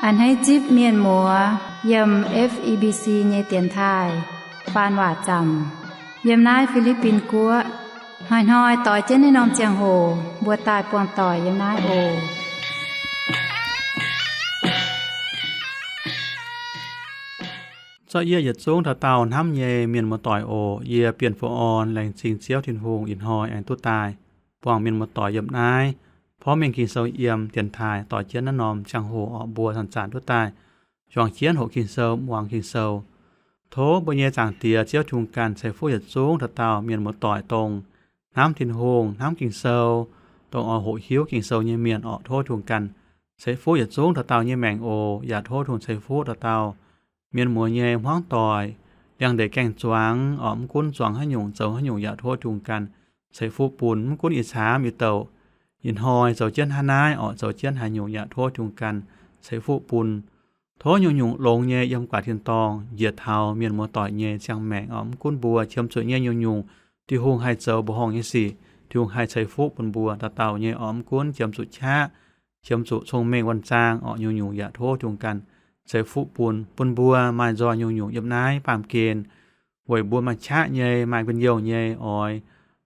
A'hneiv zipv mienh muoz yiem F E B C nyei dienx taaih faan waac zaamc yiem naaiv Fi^li^bin Guoqv. Hnoi-hnoi doix jienv naaiv norm ziangh hoc mbuo daaih buangh doic yiem naaiv oc. Zorqv yie yietc zungv dauh dauh hnamv nyei mienh muoz-doic oc. Yie Bienh Fu'orn laengz zingh Ziouv Tin-Hungh ih hnoi aengx duqv daaih buangh mienh muoz-doic yiem naaiv porv mengh Ging-Sou yiem dienx taaih doix jienv naaiv norm ziangh hoc orqc, mbuo zanc-zanc duqv daaih juangc jienv hoqc Ging-Sou, muangx Ging-Sou. Tov mbuo nyei Zaangc Diex Ziouv Tin-Hungh ganh ceix fuqv yietc zungv dauh dauh mienh muoz-doic dongh hnamv Tin-Hungh, hnamv Ging-Sou, dongh oix hoqc hiuv Ging-Sou nyei mienh orqc. Tov Tin-Hungh ganh ceix fuqv yietc zungv dauh dauh nyei maengc oc. Yaac tov Tin-Hungh ceix fuqv dauh dauh mienh muoz nyei hmuangv doic, liangx ndeic gaengh zuangx orqc, mv gunv zuangx haaix nyungc, zoux haaix nyungc, yaac tov Tin-Hungh ganh ceix fuqv bun. Mv gunv ih camv ih douc, ih hnoi zoux jienv hnangv naaiv orqc, zoux jienv haaix nyungc, yaac tov Tin-Hungh ganh ceix fuqv bun. Tov nyungc-nyungc longx nyei yiem guaax tin-dorngh njiec taux mienh muoz-doic nyei ziangh maengc orqc, mv gunv mbuo qiemx zuqc nyei nyungc-nyungc Tin-Hungh haih zoux mbuoqc horngh nyei sic, Tin-Hungh haih ceix fuqv bun mbuo dauh dauh nyei orqc, mv gunv qiemx zuqc qaqv, qiemx zuqc cong-mengh wuonh zaang orqc, nyungc-nyungc yaac tov Tin-Hungh ganh ceix fuqv bun. Bun mbuo maaih nzoih nyungc-nyungc yiem naaiv baamh gen weic mbuo maaih qaqv nyei, maaih njien-youh nyei oix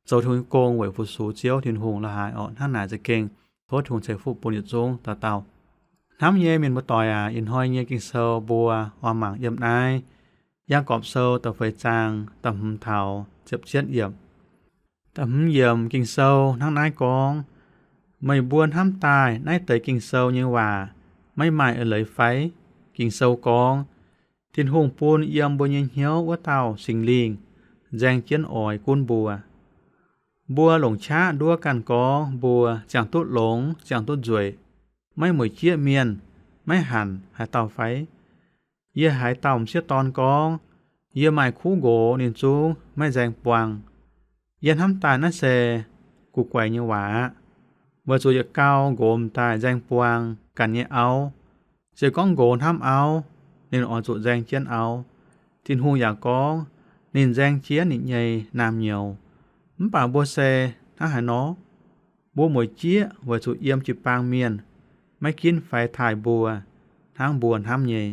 zoux Tin-Hungh nyei gong weic fu-sux Ziouv Tin-Hungh la'haaix orqc. Hnangv naaic za'gengh tov Tin-Hungh ceix fuqv bun yietc zungv dauh dauh. Hnamv nyei mienh muoz-doic aac, ih hnoi nyei Ging-Sou mbuo oix mangc yiem naaiv Yaagorpc Sou da'feix zaang da'hmz taux ziepc cietv yiemc. Da'hmz yiemc Ging-Sou hnangv naaiv gorngv, Meih mbuo hnamv daaih naaiv deix Ging-Sou nyei waac maiv maaih eix leiz fai? Ging-Sou gorngv, Tin-Hungh bun yiem mbuo nyei hnyouv wuov dauh Singx Lingh nzaeng jienv oix gunv mbuo. Mbuo longc qaqv nduov ganh gorngv mbuo ziangh duqv longx, ziangh duqv nzueic, maiv mueic jieqv mienh, maiv hanc haaix dauh fai? Yie haiz dauh m'sieqv dorn gorngv, yie maaih kuv nqox ninh zungv maiv nzaeng buang. Yie hnamv daaih naaiv se gu'guaix nyei waac aqv, weic zuqc yietc gau nqox m'daaih nzaeng buang ganh nyei auv. Se gorngv nqox hnamv auv, ninh oix zuqc nzaeng jienv auv. Tin-Hungh yaac gorngv ninh nzaeng jienv ninh nyei naamh nyouz. Mv baac mbuo se hnangv haaix nor? Mbuo mueic jieqv weic zuqc yiem jiu-baang mienh maiv ginv faix taaih mbuo, hnangv mbuo hnamv nyei.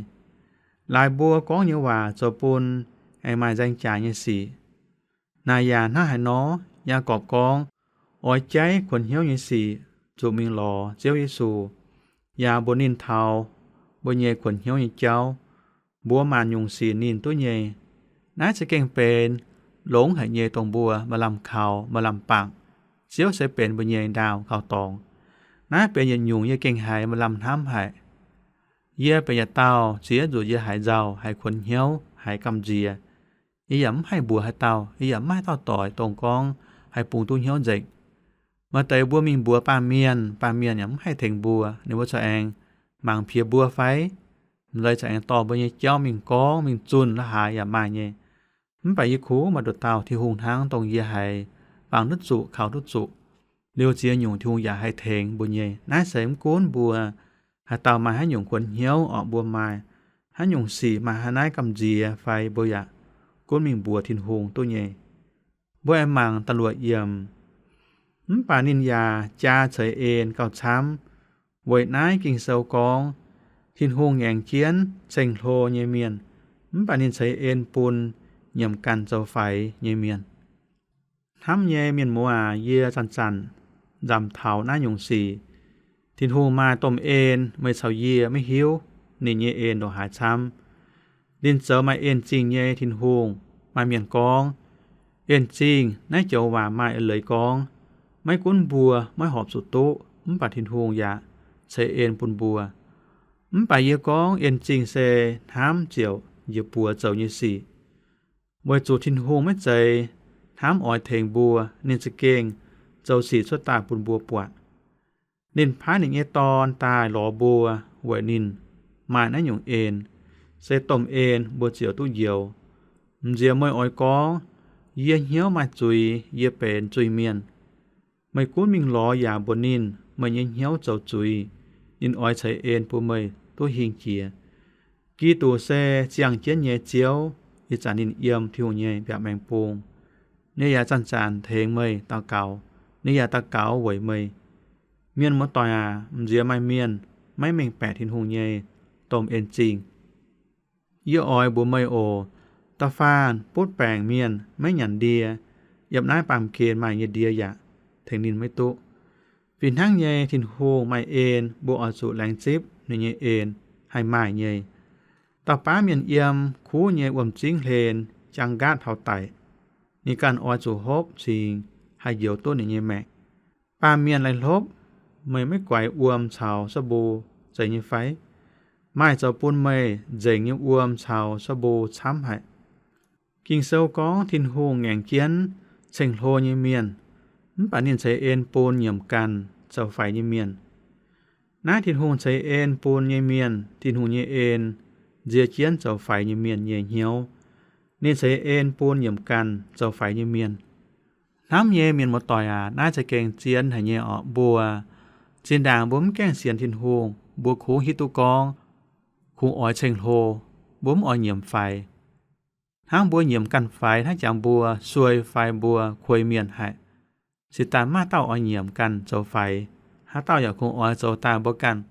Laaix mbuo gorngv nyei waac zoux bun aengx maaih nzaeng jaax nyei sic. Naaic yaac hnangv haaix nor? Yaagorpc gorngv, oix jaiv kuonx hnyouv nyei sic zuqc mingh lorz Ziouv Yesu, yaac mbuox ninh taux mbuo nyei kuonx hnyouv nyei jauv, mbuox maanc nyungc sic ninh duqv nyei. Naaiv za'gengh benx longx haic nyei dongh mbuo maaih lamh kaux maaih lamh bangc. Ziouv se benx mbuo nyei ndaauh gauh dorngx. Naaiv benx yietc nyungc yie gengh haiz maaih lamh hnamv haic. Yie benx yietc dauh ziex nzuqc yie haiz nzauh, haiz kuonx hnyouv, haiz gamh nziex, yie yaac mv haih mbuox haaix dauh. Yie yaac mv maaih haaix dauh doic dongh gorngv haih bungx duqv hnyouv nzengc. Maaih deix mbuo mingh mbuox baamh mienh, baamh mienh yaac mv haih tengx mbuo. Ninh mbuo corc aengx mangc piex mbuo fai? M'zai corc aengx dorh mbuo nyei jauv mingh gorngv mingh zunh la'haaix yaac maaih nyei. Mv baac yie kungx maaih nduqc dauh Tin-Hungh hnangv dongh yie haiz fangx duqv zuqc, kaux duqv zuqc. Liuz ziex nyungc Tin-Hungh yaac haih tengx mbuo nyei. Naaiv se mv gunv mbuo haaix dauh maaih haaix nyungc kuonx hnyouv orqc, mbuo maaih haaix nyungc sic maaih haaix naaiv gamh nziex fai, mbuo yaac gunv mingh mbuox Tin-Hungh duqv nyei. Mbuo aengx mangc da'luoqc yiemc. Mv baac ninh yaac jaa ceix en gauh camv. Weic naaiv Ging-Sou gorngv, Tin-Hungh ngaengc jienv ceng-hlo nyei mienh, mv baac ninh ceix en bun nyiemc ganh zoux faix nyei mienh. Hnamv nyei mienh muoz aac, yie zanc-zanc nzamc taux naaiv nyungc sic. Tin-Hungh maaih domh en meih caux yie maiv hiuv ninh nyei en ndongc haaix camv. Ninh zoux maaih en-zingh nyei Tin-Hungh. Maaih mienh gorngv, en-zingh naaiv joux waac maaih eix leiz gorngv, maiv gunv mbuo maiv horpc zuqc duqv, mv baac Tin-Hungh yaac ceix en bun mbuo. Mv baac yie gorngv en-zingh se hnamv ziouc njiec buoz zoux nyei sic. Weic zuqc Tin-Hungh maiv zeiz hnamv oix tengx mbuo, ninh za'gengh zoux sic cuotv daaih bun mbuo buatc. Ninh paaiv ninh nyei Dorn daaih lorz mbuo weic ninh maaih naaiv nyungc en, se domh en mbuo ziouc duqv njoux. M'nziex meih oix gorngv, yie hnyouv maaih zuiz, yie benx zuiz-mienh. Meih gunv mingh lorz yaac mbuox ninh meih nyei hnyouv zoux zuiz, ninh oix ceix en bun meih duqv hingh jiex. Giduc se ziangh jienv nyei Ziouv, ih zanc ninh yiem Tin-Hungh nyei mbiaauc maengx bung. Ninh yaac zanc-zanc tengx meih daux gaux. Ninh yaac daux gaux weic meih. Mienh muoz-doic aac, m'nziex maaih mienh maiv mengh baeqc Tin-Hungh nyei domh en zingh. Yie oix mbuox meih oc, da'faanh butv baengc mienh maiv nyanc ndie, yiem naaiv baamh gen maaih nyei ndie yaac tengx ninh maiv duqv. Fih hnangv nyei, Tin-Hungh maaih en, mbuo oix zuqc laengz zipv ninh nyei en haih maaih nyei. Dauh baav mienh yiem kuv nyei wuom-zingv hlen, jaang nqaatv taux daic. Ninh ganh oix zuqc hopv cingx haih njoux duqv ninh nyei maengc. Baamh mienh laih hlopv, meih maiv guaix wuom caux sa mbu zeiz nyei fai? Maaih zoux bun meih nzengc nyei wuom caux sa mbu camv haic. Ging-Sou gorngv Tin-Hungh ngaengc jienv ceng-hlo nyei mienh, mv baac ninh ceix en bun nyiemc ganh zoux faix nyei mienh. Naaiv Tin-Hungh ceix en bun nyei mienh, Tin-Hungh nyei en nzie jienv zoux faix nyei mienh nyei hnyouv. Ninh ceix en bun nyiemc ganh zoux faix nyei mienh. Hnamv nyei mienh muoz-doic aac, naaiv za'gengh zien haic nyei orqc. Mbuo zinh ndaangc mbuo mv gaengh sienx Tin-Hungh, mbuo kungx hiuv duqv gorngv kungx oix ceng-hlo, mbuo mv oix nyiemc faix. Hnangv mbuo nyiemc ganh faix hnangv jangx mbuo suei fai mbuo kuei mienh haic. Se daaih maaih dauh oix nyiemc ganh zoux faix, haaix dauh yaac kungx oix zoux daaih mbuo ganh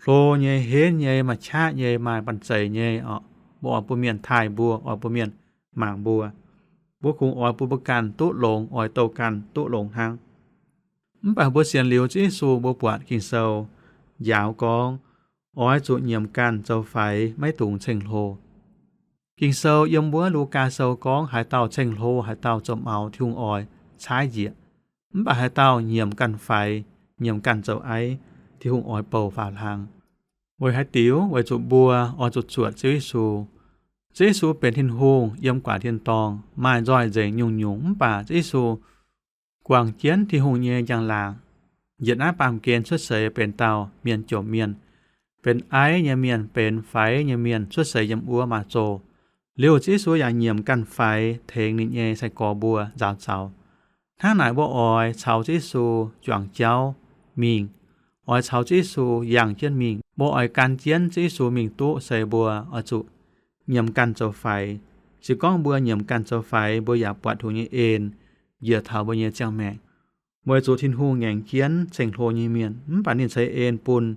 hlo nyei, henv nyei, maaih qaqv nyei, maaih banh zeic nyei orqc. Mbuo oix bun mienh taaih mbuo, oix bun mienh mangc mbuo. Mbuo kungx oix bun mbuo ganh duqv longx, oix douh ganh duqv longx hnangv. Mv baac mbuo sienx liuz Ziouv Yesu, mbuo buatc Ging-Sou njaaux gorngv, oix zuqc nyiemc ganh zoux faix, maiv dungx ceng-hlo. Ging-Sou yiem wuov Lugaa Sou gorngv, haaix dauh ceng-hlo, haaix dauh zoux maux, Tin-Hungh oix caaiv njiec. Mv baac haaix dauh nyiemc ganh faix, nyiemc ganh zoux aiv, Tin-Hungh oix bouh faaux hlang. Weic haaix diuc? Weic zuqc mbuo oix zuqc zuotc Ziouv Yesu. Ziouv Yesu benx Tin-Hungh yiem guaax tin-dorngh, maaih nzoih nzengc nyungc-nyungc, mv baac Ziouv Yesu guangc jienv Tin-Hungh nyei njang-laangc, yietc naaiv baamh gen cuotv seix benx dauh mienh jomc mienh, benx aiv nyei mienh, benx faix nyei mienh, cuotv seix yiem wuov maaz-zoh. Liuz Ziouv Yesu yaac nyiemc ganh faix tengx ninh nyei sai-gorx mbuo nzaaux zaux. Hnangv naaic mbuo oix caux Ziouv Yesu juangc jauv mingh, oix caux Ziouv Yesu yangh jienv mingh. Mbuo oix gan jienv Ziouv Yesu mingh duqv se mbuo oix zuqc nyiemc ganh zoux faix. Se gorngv mbuo nyiemc ganh zoux faix, mbuo yaac buatc Tin-Hungh nyei en njiec taux mbuo nyei ziangh maengc. Weic zuqc Tin-Hungh ngaengc jienv ceng-hlo nyei mienh, mv baac ninh ceix en bun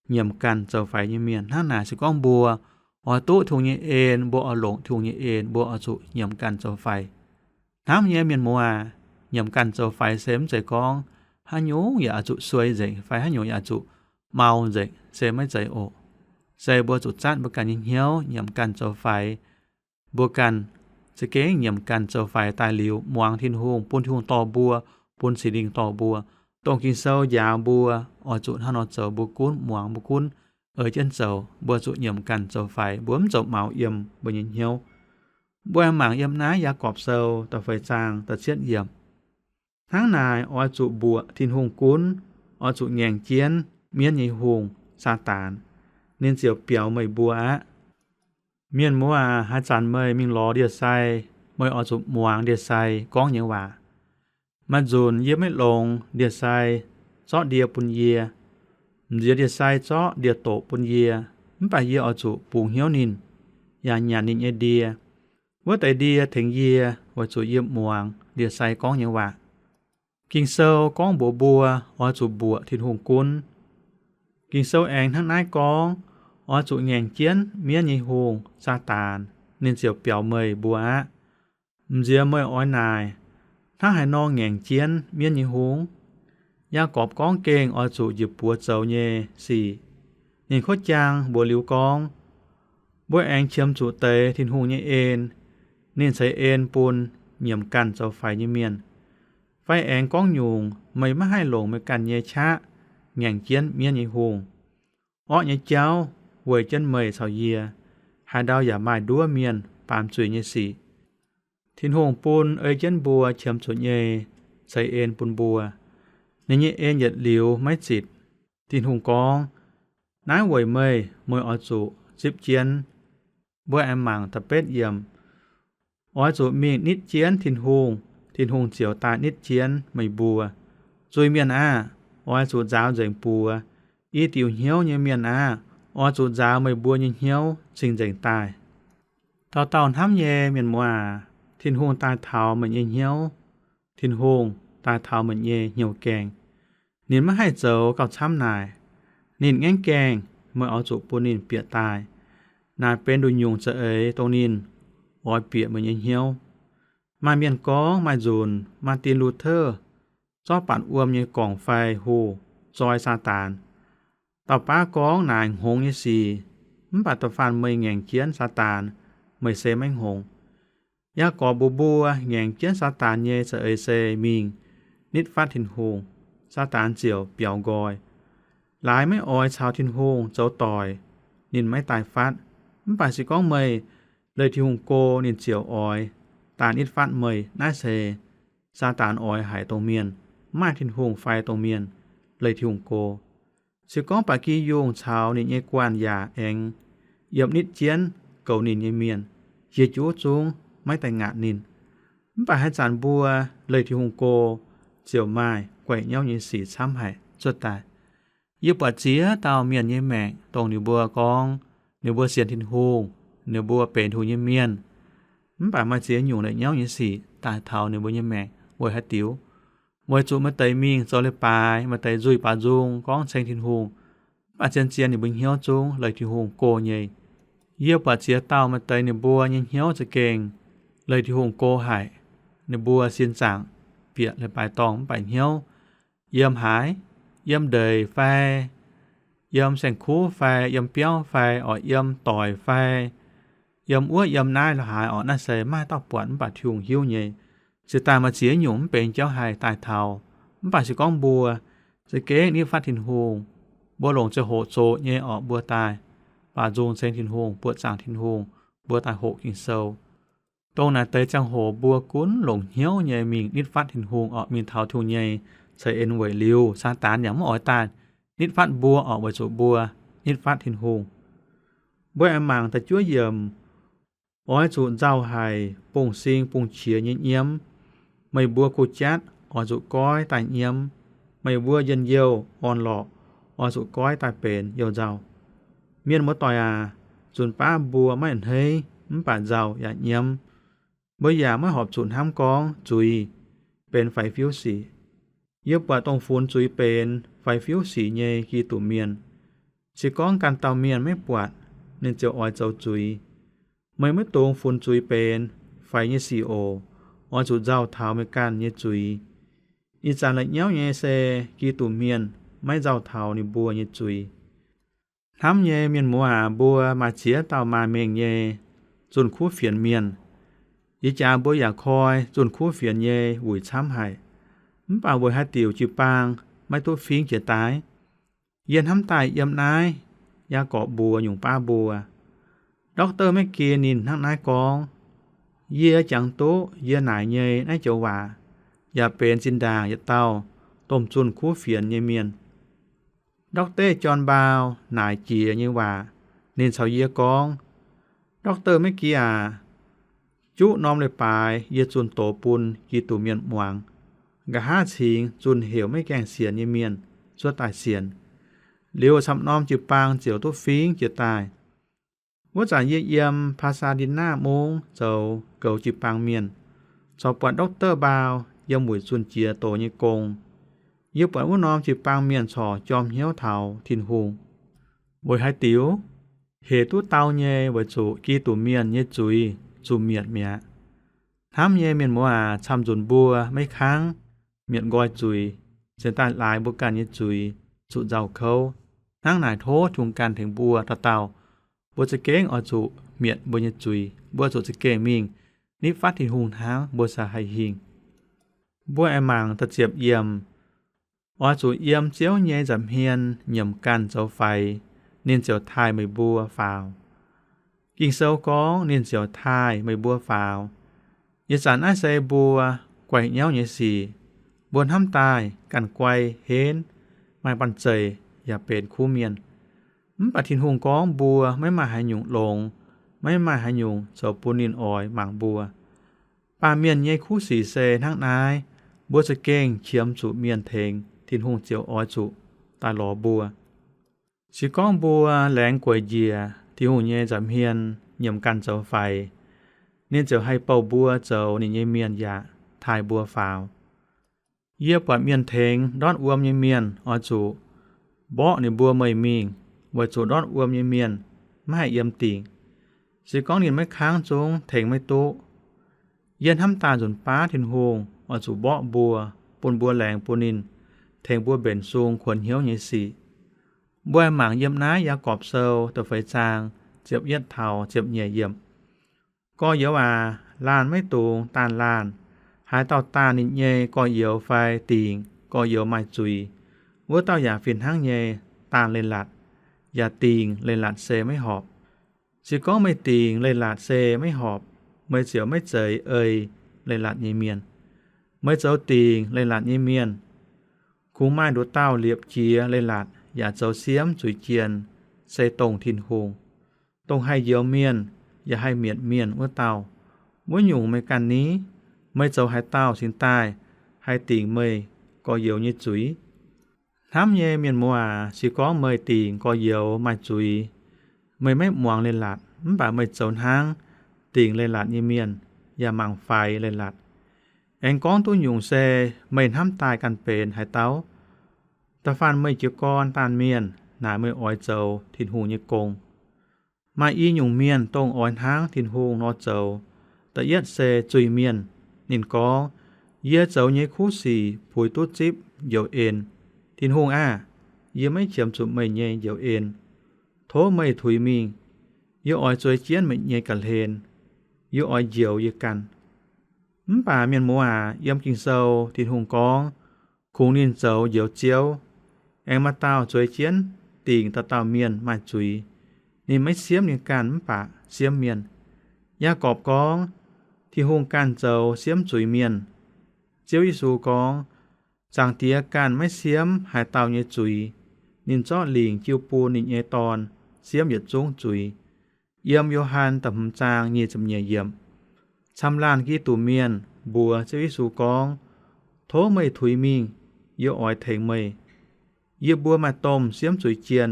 nyiemc ganh zoux faix nyei mienh. Hnangv naaic se gorngv mbuo oix duqv Tin-Hungh nyei en, mbuo oix longc Tin-Hungh nyei en, mbuo oix zuqc nyiemc ganh zoux faix. Hnamv nyei mienh muoz aac, nyiemc ganh zoux faix se mv zeiz gorngv haaix nyungc yaac oix zuqc suei nzengc fai haaix nyungc yaac oix zuqc mau nzengc, se maiv zeiz oc. Se mbuo zuqc zatv mbuo ganh nyei hnyouv nyiemc ganh zoux faix. Mbuo ganh za'gengh nyiemc ganh zoux faix daaih liuz, muangx Tin-Hungh, bun Tin-Hungh dorh mbuo, bun Singx Lingh dorh mbuo, dongh Ging-Sou njaaux mbuo oix zuqc hnangv nor zoux, mbuo gunv muangx, mbuo gunv ei jienv zoux, mbuo zuqc nyiemc ganh zoux faix, mbuo mv zoux maux yiem mbuo nyei hnyouv. Mbuo aengx mangc yiem naaiv Yaagorpc Sou da'feix zaang da'cietv yiemc. Hnangv naaic, oix zuqc mbuoqc Tin-Hungh gunv, oix zuqc ngaengc jienv mienv nyei hungh, Saadaan, ninh ziouc biaux meih mbuo aqv. Mienh muoz aac, haaix zanc meih mingh lorz ndie-sai, meih oix zuqc muangx ndie-sai gorngv nyei waac. Maaih nzunc yie maiv longx ndie-sai zorqv ndie bun yie, mv nziex ndie-sai zorqv ndie-doqc bun yie, mv baac yie oix zuqc bungx hnyouv ninh, yaac nyanc ninh nyei ndie. Wuov deix ndie tengx yie, weic zuqc yie muangx ndie-sai gorngv nyei waac. Ging-Sou gorngv mbuox mbuo oix zuqc mbuoqc Tin-Hungh gunv. Ging-Sou aengx hnangv naaiv gorngv, oix zuqc ngaengc jienv mienv nyei hungh, Saadaan, ninh ziouc biaux meih mbuo aqv. Mv nziex meih oix naaic, hnangv haaix nor ngaengc jienv mienv nyei hungh? Yaagorpc gorngv gengh oix zuqc njiec buoz zoux nyei sic. Ninh kuotv jaang mbuox liuz gorngv, mbuo aengx qiemx zuqc deix Tin-Hungh nyei en. Ninh ceix en bun nyiemc ganh zoux faix nyei mienh. Fai aengx gorngv nyungc, meih maiv haih longc meih ganh nyei qaqv ngaengc jienv mienv nyei hungh. Orqv nyei jauv weic jienv meih caux yie, haaix ndau yaac maaih nduov mienh baamz zuiz nyei sic. Tin-Hungh bun ei jienv mbuo qiemx zuqc nyei ceix en bun mbuo. Ninh nyei en yietc liuz maiv zitc. Tin-Hungh gorngv, naaiv weic meih, meih oix zuqc zipv jienv. Mbuo aengx mangc da'betv yiemc. Oix zuqc mingh nitv jienv Tin-Hungh, Tin-Hungh ziouc daaih nitv jienv meih mbuo. Zuiz mienh aah! Oix zuqc nzaaux nzengc buoz. I diuc hnyouv nyei mienh aah! Oix zuqc nzaaux meih mbuo nyei hnyouv cing-nzengc daaih. Dauh dauh hnamv nyei mienh muoz aac, Tin-Hungh daaih taux meih nyei hnyouv. Tin-Hungh daaih taux meih nyei hnyouv gaengh. Ninh maiv haih zoux gauh camv naaic. Ninh ngaengc gaengh meih oix zuqc bun ninh bieqc daaih. Naaic benx nduqc nyungc za'eix dongh ninh oix bieqc meih nyei hnyouv. Maaih mienh gorngv maaih nzunc Martin Luther zorqv baatc wuom nyei gorngv-fai hoh zoi Saadaan. Dauh baav gorngv naaic hngongx nyei sic, mv baac da'faanh meih ngaengc jienv Saadaan, meih se maiv hngongx. Yaagorpc mbuox mbuo, ngaengc jienv Saadaan nyei za'eix se mingh nitv fatv Tin-Hungh, Saadaan ziouc biaux nqoi. Laaix maiv oix caux Tin-Hungh zoux doic, ninh maiv daaih fatv. Mv baac se gorngv meih leih Tin-Hungh go, ninh ziouc oix daaih nitv fatv meih. Naaiv se Saadaan oix haic dongh mienh, mv maaih Tin-Hungh fai dongh mienh leih Tin-Hungh go. Se gorngv baac gi yungh caux ninh nyei guanh yaac aengx yiem nitv jienv goux ninh nyei mienh, jiex juv zungv maiv daaih ngaatc ninh. Mv baac haaix zanc mbuo leih Tin-Hungh go, ziouc maaih guaix nyauv nyei sic camv haic cuotv daaih. Yie buatc ziex dauh mienh nyei maengc dongh ninh mbuo gorngv ninh mbuo sienx Tin-Hungh, ninh mbuo benx Tin-Hungh nyei mienh, mv baac maaih ziex nyungc la'nyauv nyei sic daaih taux ninh mbuo nyei maengc. Weic haaix diuc? Weic zuqc maaih deix mingh zoux leiz-baaix, maaih deix nzuih baaux nzung gorngv ceng Tin-Hungh, mv baac zien-zien ninh mbuo hnyouv zungv leih Tin-Hungh go nyei. Yie buatc ziex dauh maaih deix ninh mbuo nyei hnyouv za'gengh leih Tin-Hungh go haic. Ninh mbuo sin zaangc bieqc leiz-baaix dorngh mv baac hnyouv yiem haaix, yiem ndeic fai yiem saeng-kuv fai yiem biauv fai oix yiem doic fai yiem wuov yiem naaiv la'haaix orqc, naaiv se maiv dauh buatc mv baac Tin-Hungh hiuv nyei. Ziouc daaih maaih ziex nyungc mv benx jauv haih daaih taux. Mv baac se gorngv mbuo za'gengh nitv fatv Tin-Hungh, mbuo longc ziangh hoc zoqc nyei orqc, mbuo daaih baaux nzung ceng Tin-Hungh, buoqc zaangc Tin-Hungh, mbuo daaih hoqc Ging-Sou. Dongh naaic deix ziangh hoc mbuo gunv longc hnyouv nyei mingh nitv fatv Tin-Hungh orqc, mingh taux Tin-Hungh nyei ceix en weic liuz, Saadaan yaac mv oix daaih nitv fatv mbuo orqc, weic zuqc mbuo nitv fatv Tin-Hungh. Mbuo aengx mangc da'juov yiemc, oix zuqc nzauh haic, bungx-sing bungx-qiex nyei nyiemv. Meih mbuo go-jatv oix zuqc goiv daaih nyiemv. Meih mbuo njien-youh orn-lorqc oix zuqc goiv daaih benx you-nzauh. Mienh muoz-doic aac, nzunc baav mbuo maiv a'hneiv mv baac nzauh yaac nyiemv. Mbuo yaac maiv horpc zuqc hnamv gorngv zuiz benx faix-fiuv sic. Yie buatc dongh funx zuiz benx faix-fiuv sic nyei Giduc Mienh, se gorngv ganh dauh mienh maiv buatc, ninh ziouc oix zoux zuiz. Meih maiv dungx funx zuiz benx faix nyei sic oc. Oix zuqc nzauh taux meih ganh nyei zuiz. Ih zanc la'nyauv nyei se Giduc Mienh maiv nzauh taux ninh mbuo nyei zuiz. Hnamv nyei mienh muoz aac, mbuo maaih ziex dauh maaih mengh nyei zunh kuv fienx mienh. Ih jaax mbuo yaac koi zunh kuv fienx nyei wuic camv haic. Mv baac weic haaix diuc jiu-baang maiv duqv fingx jiez daaih? Yie hnamv daaih yiem naaiv Yaagorpc mbuox nyungc baav mbuo, Doctor Maiv Gie ninh hnangv naaiv gorngv, yie jangx duqv yie naaic nyei naaiv joux waac yaac benx zinh ndaangc yietc dauh domh zunh kuv fienx nyei mienh. Doctor John Mbau naaic jiex nyei waac, ninh caux yie gorngv, Doctor Maiv Gie aac, juqv norm leiz-baaix yie zunh doz bun Giduc Mienh muangx. Nqa'haav cingx zunh heuc maiv gaengh sienx nyei mienh cuotv daaih sienx. Liuz camv norm jiu-baang ziouc duqv fingx jiez daaih. Wuov zanc yie yiem Pasadena Mungv zoux goux jiu-baang mienh, corc buatc Doctor Mbau yiem wuic zunh jiex doz nyei gong. Yie buatc wuov norm jiu-baang mienh corc jorm hnyouv taux Tin-Hungh. Weic haaix diuc? Hec duqv dau nyei weic zuqc Giduc Mienh nyei zuiz zuqc mietc mi'aqv. Hnamv nyei mienh muoz aac, camv-nzunc mbuo maiv kangv mietc nqoi zuiz, cingx daaih laaix mbuo ganh nyei zuiz zuqc nzauh kouv. Hnangv naaic tov Tin-Hungh ganh tengx mbuo dauh dauh. Mbuo za'gengh oix zuqc mietc mbuo nyei zuiz. Mbuo zuqc za'gengh mingh nitv fatv Tin-Hungh hnangv, mbuo se haih hingh. Mbuo aengx mangc da'ziepc yiemc, oix zuqc yiem Ziouv nyei nza'hmien nyiemc ganh zoux faix, ninh ziouc taaih meih mbuo faaux. Ging-Sou gorngv ninh ziouc taaih meih mbuo faaux. Ih zanc naaiv se mbuo guaix nyauv nyei sic. Mbuo hnamv daaih ganh guai henv, maaih banh zeic yaac benx kuv mienh. Mv baac Tin-Hungh gorngv mbuo maiv maaih haaix nyungc longx, maiv maaih haaix nyungc zoux bun ninh oix mangc mbuo. Baamh mienh nyei kuv sic se hnangv naaiv, mbuo za'gengh qiemx zuqc mienh tengx, Tin-Hungh ziouc oix zuqc daaih lorz mbuo. Se gorngv mbuo laengz gueic njiec Tin-Hungh nyei nza'hmien nyiemc ganh zoux faix, ninh ziouc haih bouh mbuo zoux ninh nyei mienh yaac taaih mbuo faaux. Yie buatc mienh tengx ndortv wuom nyei mienh oix zuqc mborqv ninh mbuo meih mingh. weic zuqc ndortv wuom nyei mienh maiv haih yiem dingc. Se gorngv ninh maiv kangv zungv tengx maiv duqv. Yie hnamv daaih nzunc baav Tin-Hungh oix zuqc mborqv mbuo, bun mbuo laengz bun ninh tengx mbuo mbenc sung kuonx hnyouv nyei sic. Mbuo mangc yiem naaiv Yaagorpc Sou da'feix zaang ziepc yietv taux ziepc nyeic yiemc. Gorx-youz aac, laanh maiv dungx daanh laanh. Haaix dauh daanh ninh nyei gorx-youz fai dingc gorx-youz maaih zuiz, wuov dauh yaac fih hnangv nyei daanh leiz-latc, yaac dingc leiz-latc se maiv horpc. Se gorngv meih dingc leiz-latc se maiv horpc, meih ziouc maiv zeiz ei leiz-latc nyei mienh. Meih zoux dingc leiz-latc nyei mienh, kungx maaih nduqc dauh liepc jiez leiz-latc yaac zoux siemv zuiz jien, se dongh Tin-Hungh, dongh haih njoux mienh yaac haih mietc mienh wuov dauh. Wuov nyungc meih ganh ni? Meih zoux haaix dauh cingx daaih haih dingc meih gorx-youz nyei zuiz? Hnamv nyei mienh muoz aac, se gorngv meih dingc gorx-youz maaih zuiz, meih maiv muangx leiz-latc, mv baac meih zoux hnangv dingc leiz-latc nyei mienh, yaac mangc faix leiz-latc. Aengx gorngv duqv nyungc se meih hnamv daaih ganh benx haaix dauh. Da'faanh meih jiez gorn daanh mienh naaic, meih oix zoux Tin-Hungh nyei gong. Maaih i nyungc mienh dongh oix hnangv Tin-Hungh nor zoux. Da'yietv se zuiz-mienh. Ninh gorngv, yie zoux nyei kuv sic puix duqv zipv njoux en. Tin-Hungh aah! Yie maiv qiemx zuqc meih nyei njoux en. Tov meih tuix mingh. Yie oix zueiz jienv meih nyei ga'hlen. Yie oix njoux yie ganh. Mv baac mienh muoz aac, yiem Ging-Sou Tin-Hungh gorngv, kungx ninh zoux Njoux Ziouv. Aengx maaih dauh zueiz jienv dingc dauh dauh mienh maaih zuiz. Ninh maiv siemv ninh ganh mv baac siemv mienh. Yaagorpc gorngv, Tin-Hungh ganh zoux siemv zuiz mienh. Ziouv Yesu gorngv, Zaangc Diex ganh maiv siemv haaix dauh nyei zuiz. Ninh zorqv lingc jiu bun ninh nyei Dorn siemv yietc zungv zuiz. Yiem Yo^han da'hmz zaang nyic ziepc nyeic yiemc. Camv-laanh Giduc Mienh mbuox Ziouv Yesu gorngv, tov meih tuix mingh. Yie oix tengx meih. Yie mbuo maaih domh siemv zuiz jien.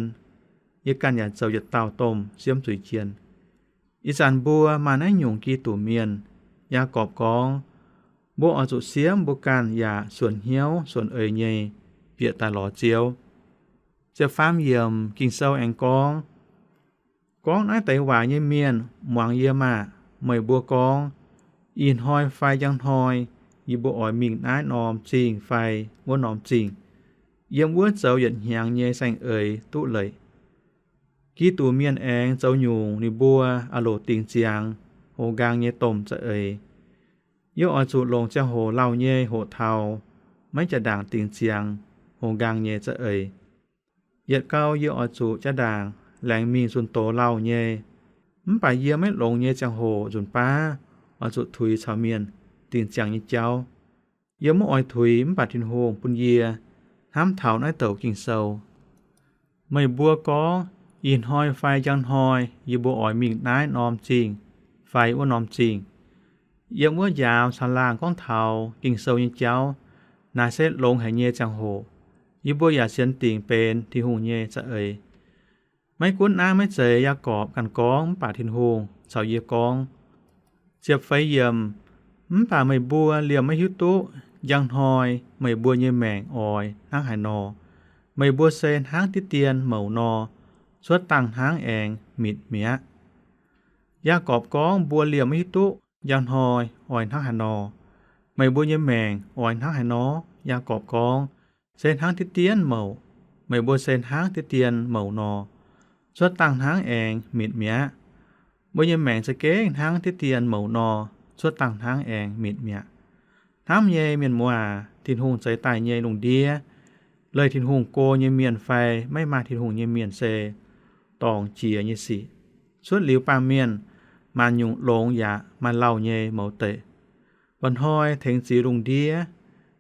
Yie ganh yaac zoux yietc dauh domh siemv zuiz jien. Ih zanc mbuo maaih naaiv nyungc Giduc Mienh. Yaagorpc gorngv, mbuo oix zuqc siemv mbuo ganh yaac suonc hnyouv suonc eix nyei bieqc daaih lorz Ziouv. Ziepc faam yiemc Ging-Sou aengx gorngv, gorngv naaiv deix waac nyei mienh muangx yie maah! Meih mbuo gorngv, ih hnoi fai njang hnoi yie mbuo oix mingh naaiv norm zingh fai wuov norm zingh, yiem wuov zoux yietc hnyangx nyei saeng-eix duqv leiz. Giduc Mienh aengx zoux nyungc ninh mbuo aah loc dingc ziangx hoz nqaang nyei domh za'eix. Yie oix zuqc longc ziangh hoc lauh nyei hoqc taux, maiv jaa-ndaangc dingc ziangx hoz nqaang nyei za'eix. Yietc gau yie oix zuqc jaa-ndaangc laengz mingh zunh doz lauh nyei. Mv baac yie maiv longx nyei ziangh hoc nzunc baav oix zuqc tuix caux mienh dingc ziangx nyei jauv. Yie maiv oix tuix mv baac Tin-Hungh bun yie hnamv taux naaiv douc Ging-Sou. Meih mbuo gorngv, ih hnoi fai njang hnoi yie mbuo oix mingh naaiv norm zingh fai wuov norm zingh, yiem wuov njaaux caangh laangh gorngv taux Ging-Sou nyei jauv. Naaiv se longx haic nyei ziangh hoc, yie mbuo yaac sienx dingc benx Tin-Hungh nyei za'eix. Maiv gunv naaiv maiv zeiz Yaagorpc ganh gorngv mv baac Tin-Hungh caux yie gorngv. Ziepc feix yiemc, mv baac meih mbuo liemh maiv hiuv duqv njang hnoi meih mbuo nyei maengc oix hnangv haaix nor. Meih mbuo se hnangv diqv dien mouc nor, cuotv dangh hnangv aengx mitc mi'aqv. Yaagorpc gorngv mbuo liemh maiv hiuv duqv njang hnoi oix hnangv haaix nor, meih mbuo nyei maengc oix hnangv haaix nor. Yaagorpc gorngv, se hnangv diqv dien mouc. Meih mbuo se hnangv diqv dien mouc nor, cuotv dangh hnangv aengx mitc mi'aqv. Mbuo nyei maengc za'gengh hnangv diqv dien mouc nor, cuotv dangh hnangv aengx mitc mi'aqv. Hnamv nyei mienh muoz aac, Tin-Hungh zeix daaih nyei lungh ndiev, leih Tin-Hungh go nyei mienh fai maiv maaih Tin-Hungh nyei mienh se dorngc jiex nyei sic. Cuotv liuz baamh mienh, maanc nyungc longx yaac maaih lauh nyei mouz deic. Mba'hnoi tengx ziex lungh ndiev,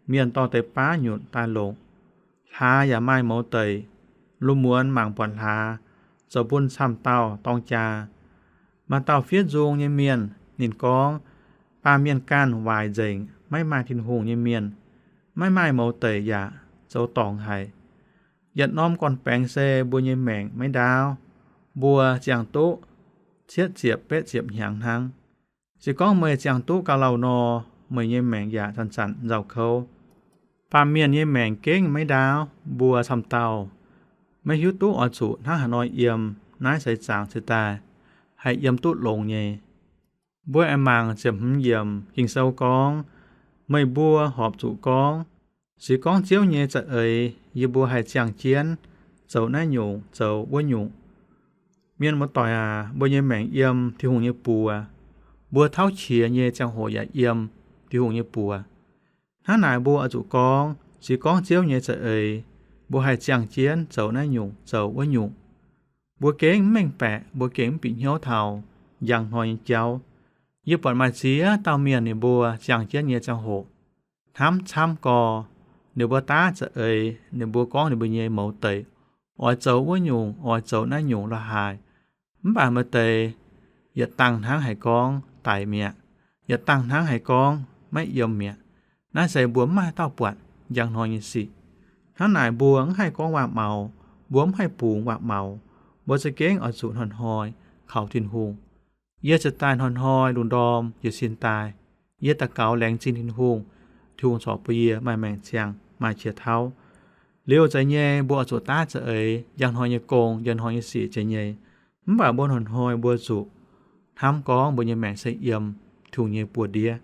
mienh dorh deix baav nyutc daaih longc. Hlaax yaac maaih mouz deic, lungh muonz mangc buatc hlaax, zoux bun camv dauh dorng jaa. Maaih dauh fiev nzung nyei mienh, ninh gorngv, baamh mienh ganh waaic nzengc, maiv maaih Tin-Hungh nyei mienh, maiv maaih mouz deic yaac zoux dorngc haic. Yietc norm gorn-baengx se mbuo nyei maengc maiv ndaauv, mbuo ziangh duqv cietv ziepc betv ziepc hnyangx hnangv. Se gorngv meih ziangh duqv gauh lauh nor, meih nyei maengc yaac zanc-zanc nzauh kouv. Baamh mienh nyei maengc gengh maiv ndaauv, mbuo camv dauh maiv hiuv duqv oix zuqc hnangv haaix nor yiem. Naaiv se zaangc ceix daaih haih yiem duqv longx nyei. Mbuo aengx mangc ziepc hmz yiemc. Ging-Sou gorngv, meih mbuo horpc zuqc gorngv, se gorngv Ziouv nyei za'eix, yie mbuo haih ziangh jienv zoux naaiv nyungc zoux wuov nyungc. Mienh muoz-doic aac, mbuo nyei maengc yiem Tin-Hungh nyei buoz. Mbuo tauv qiex nyei ziangh hoc yaac yiem Tin-Hungh nyei buoz. Hnangv naaic mbuo oix zuqc gorngv, se gorngv Ziouv nyei za'eix, mbuo haih ziangh jienv zoux naaiv nyungc zoux wuov nyungc. Mbuo gengh mv mengh baeqc, mbuo gengh mv bieqc hnyouv taux njang hnoi nyei jauv. Yie buatc maaih ziex dauh mienh ninh mbuo ziangh jienv nyei ziangh hoc, hnamv camv gorx, ninh mbuo daav za'eix, ninh mbuo gorngv ninh mbuo nyei mouz deic, oix zoux wuov nyungc, oix zoux naaiv nyungc la'haaix. Mv baac maaih deix yietc dangh hnangv haiz gorngv daic mi'aqv, yietc dangh hnangv haiz gorngv maiv yiem mi'aqv. Naaiv se mbuo mv maaih dauh buatc njang hnoi nyei sic. Hnangv naaic mbuo mv haih gorngv waac-maux, mbuo mv haih bungx waac-maux. Mbuo za'gengh oix zuqc hnoi-hnoi kaux Tin-Hungh. Yie ziouc daaih hnoi-hnoi lungh ndorm jiez sin daaih. Yie daux gaux laengz zingh Tin-Hungh. Tin-Hungh corc bun yie maaih maengc ziangh, maaih qiex tauv. Liuz zeiz nyei mbuo oix zuqc daav za'eix, njang hnoi nyei gong, njang hnoi nyei sic zeiz nyei. Mv baac mbuo hnoi-hnoi mbuo zuqc hnamv gorngv mbuo nyei maengc se yiem Tin-Hungh nyei buoz-ndiev.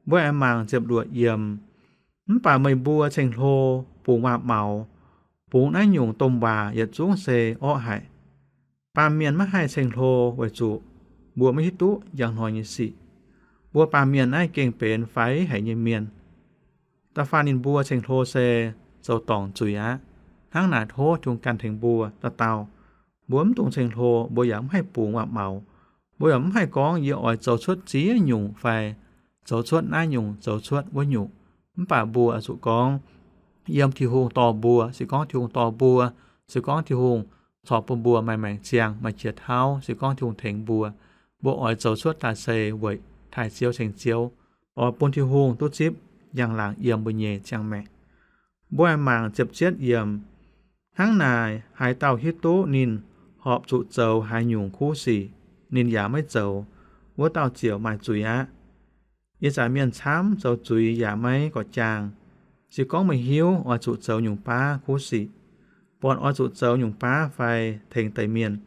Mbuo aengx mangc ziepc luoqc yiemc. Mv baac meih mbuo ceng-hlo bungx waac-maux, bungx naaiv nyungc domh waac yietc zungv se orqv haic. Baamh mienh maiv haih ceng-hlo weic zuqc mbuo maiv hiuv duqv njang hnoi nyei sic. Mbuo baamh mienh naaiv gengh benx faix haic nyei mienh. Da'faanh ninh mbuo ceng-hlo se zoux dorngc zuiz aqv. Hnangv naaic tov Tin-Hungh ganh tengx mbuo dauh dauh. Mbuo mv dungx ceng-hlo, mbuo yaac mv haih bungx waac-maux. Mbuo yaac mv haih gorngv yie oix zoux cuotv ziex nyungc fai zoux cuotv naaiv nyungc, zoux cuotv wuov nyungc. Mv baac mbuo oix zuqc gorngv yiem Tin-Hungh dorh mbuo. Se gorngv Tin-Hungh dorh mbuo, se gorngv Tin-Hungh corc bun mbuo maaih maengc ziangh, maaih qiex tauv, se gorngv Tin-Hungh tengx mbuo, mbuo oix zoux cuotv daaih se weic taaih Ziouv ceng Ziouv, oix bun Tin-Hungh duqv zipv njang-laangc yiem mbuo nyei ziangh maengc. Mbuo aengx mangc ziepc cietv yiemc. Hnangv naaic, haaix dauh hiuv duqv ninh horpc zuqc zoux haaix nyungc kuv sic, ninh yaac maiv zoux, wuov dauh ziouc maaih zuiz aqv. Ih zanc mienh camv zoux zuiz yaac maiv gorqv-jaang. Se gorngv meih hiuv oix zuqc zoux nyungc baav kuv sic, buatc oix zuqc zoux nyungc baav fai tengx deix mienh,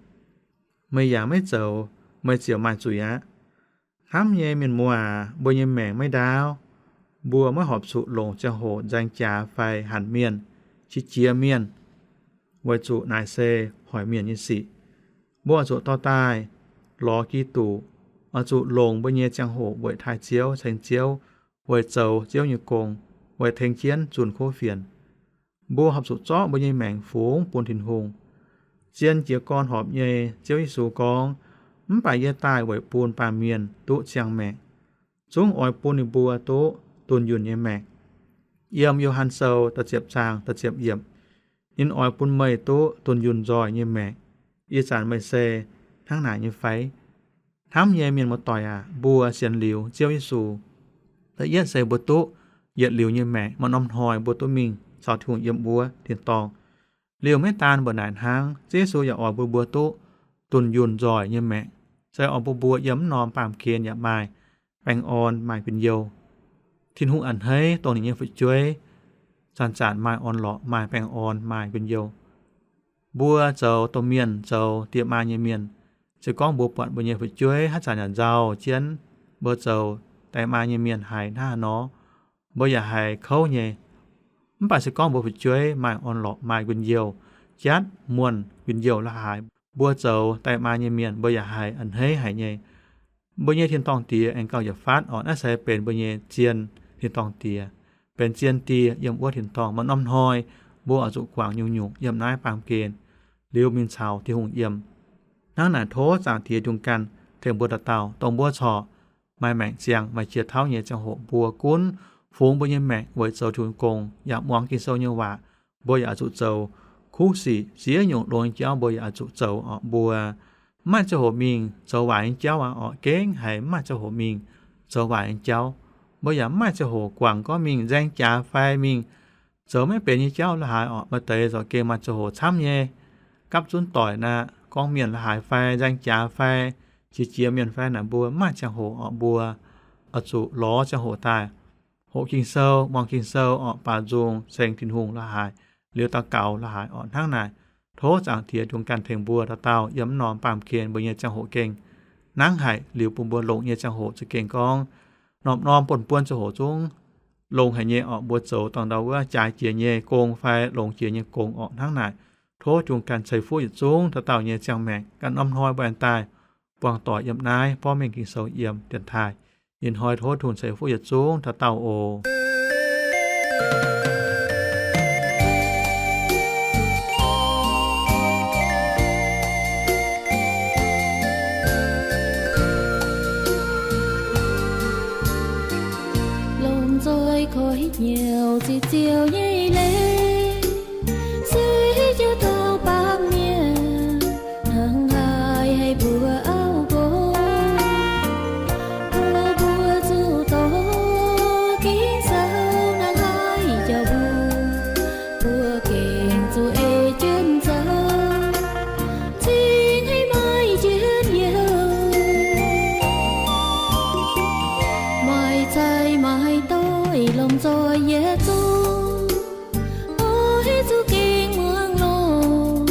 meih yaac maiv zoux, meih ziouc maaih zuiz aqv. Hnamv nyei mienh muoz aac, mbuo nyei maengc maiv ndaauv. Mbuo maiv horpc zuqc longc ziangh hoc nzaeng jaax fai hanc mienh, qiex jiez mienh, weic zuqc naaic se hoic mienh nyei sic. Mbuo oix zuqc dorh daaih lorz Giduc, oix zuqc longc mbuo nyei ziangh hoc weic taaih Ziouv, ceng Ziouv, weic zoux Ziouv nyei gong, weic tengx jienv zunh kuv fienx. Mbuo horpc zuqc zorqv mbuo nyei maengc fungx bun Tin-Hungh. Zien jiez gorn horpc nyei Ziouv Yesu gorngv, mv baac yie daaih weic bun baamh mienh duqv ziangh maengc, zungv oix bun ninh mbuo duqv dunh yunh nyei maengc. Yiem Yo^han Sou da'ziepc zaang da'ziepc yiemc, ninh oix bun meih duqv dunh yunh nzoih nyei maengc. Ih zanc meih se hnangv naaic nyei fai? Hnamv nyei mienh muoz-doic aac, mbuo sienx liuz Ziouv Yesu, da'yietv se mbuo duqv yietc liuz nyei maengc, maaih norm hnoi mbuo duqv mingh caux Tin-Hungh yiem wuov tin-dorngh. Liuz maiv daan mbuo naaic hnangv, Ziouv Yesu yaac oix bun mbuo duqv dunh yunh nzoih nyei maengc, se oix bun mbuo yiem mv norm baamh gen yaac maaih baengh orn, maaih njien-youh. Tin-Hungh a'hneiv dongh ninh nyei fu'jueiv zanc-zanc maaih orn-lorqc, maaih baengh orn, maaih njien-youh. Mbuo zoux domh mienh, zoux die maa nyei mienh, se gorngv mbuo buatc mbuo nyei fu'jueiv haaix zanc yaac nzauh jienv, mbuo zoux die maa nyei mienh haiz hnangv haaix nor, mbuo yaac haiz kouv nyei. Mv baac se gorngv mbuo fu'jueiv maaih orn-lorqc, maaih njien-youh, jatv muonh njien-youh la'haaix, mbuo zoux die maa nyei mienh mbuo yaac haiz a'hneiv haic nyei. Mbuo nyei tin-dorngh Diex aengx gauh yietc fatv orqc. Naaiv se benx mbuo nyei zien tin-dorngh Diex, benx zien Die yiem wuov tin-dorngh. Maaih norm hnoi mbuo oix zuqc guangc nyungc-nyungc yiem naaiv baamh gen liuz mingh caux Tin-Hungh yiem. Hnangv naaic tov Zaangc Diex Tin-Hungh ganh tengx mbuo dauh dauh, dongh mbuo corc maaih maengc ziangh, maaih qiex tauv nyei ziangh hoc, mbuo gunv fungx mbuo nyei maengc weic zoux Tin-Hungh gong, yaac muangx Ging-Sou nyei waac. Mbuo yaac oix zuqc zoux kuv sic, ziex nyungc longx nyei jauv mbuo yaac oix zuqc zoux orqc. Mbuo mv maaih ziangh hoc mingh zoux waaic nyei jauv aqv orqc. Gengh haiz mv maaih ziangh hoc mingh zoux waaic nyei jauv. Mbuo yaac mv maaih ziangh hoc guangc gorngv mingh nzaeng jaax fai mingh zoux maiv benx nyei jauv la'haaix orqc. Maaih deix zorqv gengh maaih ziangh hoc camv nyei, gapv zunv doic naaic gorngv mienh la'haaix fai nzaeng jaax fai qiex jiez mienh fai naaic, mbuo mv maaih ziangh hoc orqc. Mbuo oix zuqc lorz ziangh hoc daaih hoqc Ging-Sou, muangx Ging-Sou orqc, baaux nzung ceng Tin-Hungh la'haaix, liuz daux gaux la'haaix orqc. Hnangv naaic Tov Zaangc Diex Dungz Ganh tengx mbuo dauh dauh yiem mv norm baamh gen mbuo nyei ziangh hoc gengh nangv haic, liuz bun mbuo longc nyei ziangh hoc za'gengh gorngv norm-norm buonv-buonv ziangh hoc zungv longx haic nyei orqc. Mbuo zoux dongh ndau wuov jaaix jiex nyei gong fai longx jiex nyei gong orqc. Hnangv naaic, tov Dungz Ganh ceix fuqv yietc zungv dauh dauh nyei ziangh maengc, ganh norm hnoi mbuo aengx daaih buangh doic yiem naaiv borngv mengh Ging-Sou yiem dienx taaih. Ih hnoi tov Dungz ceix fuqv yietc zungv dauh dauh oc. Lomh nzoih koi hnyouv ziqc ziouc nyei leiz, se hiuv jienv taux baamh mienh hnangv haaix haih mbuox auv nqox. Mbuo, mbuo zuqc doix Ging-Sou hnangv haaix jauv mbuo, mbuo gengh zuqc ei jienv zoux, cingx haiz maaih njien-youh. Maaih zaaix maaih doix lomh nzoih yietc zungv, oix zuqc gengh muangx longx,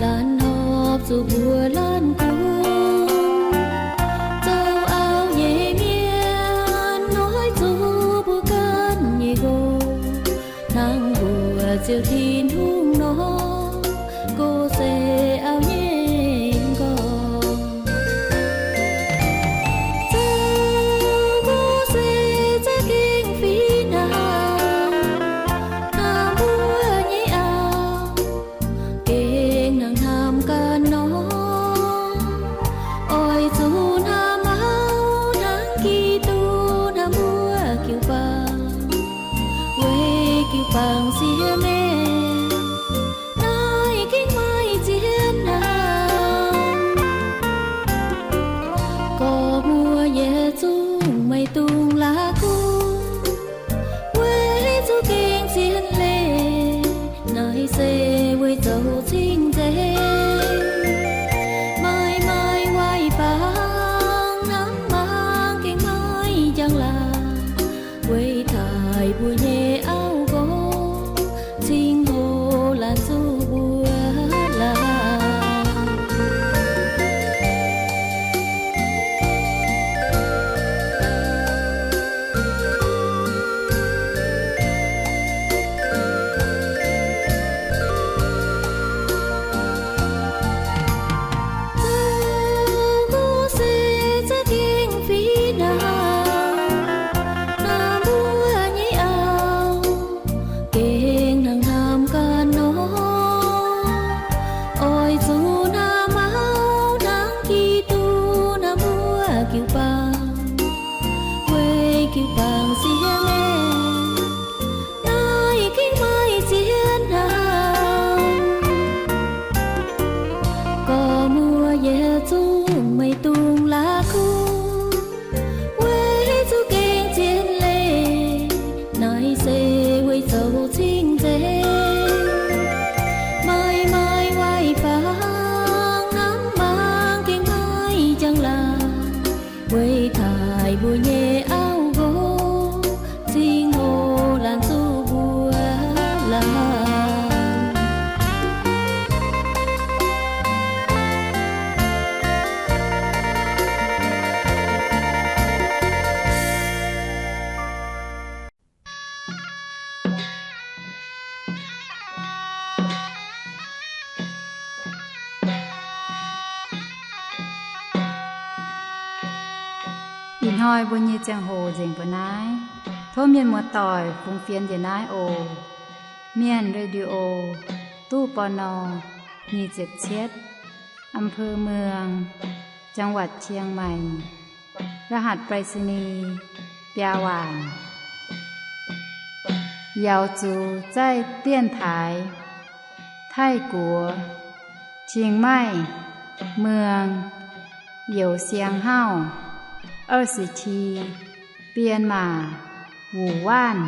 laanh hopv zuqc mbuox laanh kungx, zoux auv nyei mienh oix zuqc mbuo ganh nyei nqox, hnangv mbuox Ziouv Tin-Hungh nor, nqox se auv nyei m'nqorngv. Zoux nqox se za'gengh fih hnangv, hnangv mbuo nyei auv gengh hnangv hnamv ganh nor. Oix zuqc hnamv auv hnangv Giduc hnamv mbuo jiu-baang, weic jiu-baang sienx meih, naaiv gengh maaih zien hnamv. Gorx muoz yietc zungv maiv dungx la'kuqv, weic zuqc gengh zien leiz, naaiv se weic zoux cing-nzengc. Maaih maaih waaic-baang hnamv mangc gengh maaih njang-laangc, weic taaih mbuo nyei auv nqox, cingx hoc laanh zuqc mbuo laanh. Zoux nqox se za'gengh fih hnangv, hnangv mbuo nyei auv gengh hnangv hnamv ganh nor. Oix zuqc hnamv auv hnangv Giduc hnamv mbuo jiu-baang, weic jiu-baang sienx meih, naaiv gengh maaih zien hnamv. Gorx muoz yietc zungv maiv dungx la'kuqv, weic zuqc gengh zien leiz, naaiv se weic zoux cing-nzengc. Maaih maaih waaic-baang hnamv mangc gengh maaih njang-laangc, weic taaih mbuo nyei auv nqox, cingx hoc laanh zuqc mbuo laanh. Ih hnoi mbuo nyei ziangh hoc nzengc mbuo naaiv. Tov mienh muoz-doic fungx fienx njiec naaiv oc. Mienh Radio, ตู้ ปณ. nyic ziepc cietv, อำเภอเมือง จังหวัดเชียงใหม่ รหัสไปรษณีย์ biaa waanc. Yaux zuqc zaih dienx taaix Taiv-Guoqv, เชียงใหม่ เมือง Youz Siang Hauv, 二十七, 编码 Wu Wanv.